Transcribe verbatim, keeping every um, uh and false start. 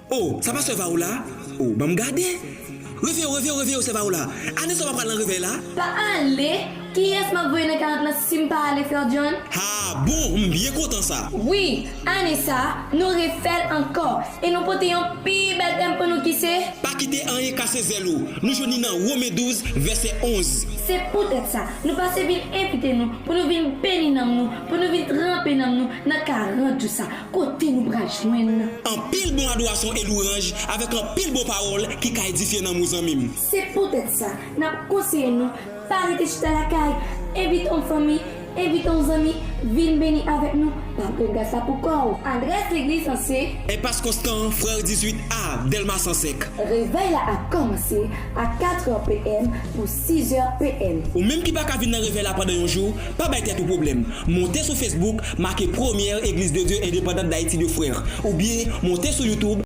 O, sa pa sè Vaola? O, ban m gade. Reveye w, reveye w, reveye w, sè Vaola. Ane sa w pa pral nan revèy la? Pa ale! Kiyès m ap voye nan karant lan si m pa ale, Frè John? Ha, bon, m byen kontan sa. Wi, ane sa, nou refè l ankò e nou pote yon pi bèl tèm pou nou ki se. Pa kite anyen kase zèl ou. Nou jwenn li nan Women douz, vèsè onz. Se poutèt sa, nou pase vin envite nou pou nou vin beni nanm nou, pou nou vin tranpe nanm nou nan karant jou sa, kote nou pral jwenn. Anpil bon adorasyon e lwanj avèk anpil bon pawòl ki ka edifye nanm ou, zanmi m. Se poutèt sa, n ap konseye nou, pa rete chita lakay, envite yon fanmi, envite yon zanmi, vin beni avèk nou, pa pran gras la pou kò w. Adrès legliz lan se. Enpas Konstan, Frè dizuit A, Dèlma san senk. Revèy la ap kòmanse a katrè p m pou sizè p m. Ou menm ki pa ka vin nan revèy la pandan yon jou, pa bay tèt ou pwoblèm. Monte sou Facebook, make Première Église de Dieu Indépendante d'Haïti de Frères. Oubyen, monte sou YouTube,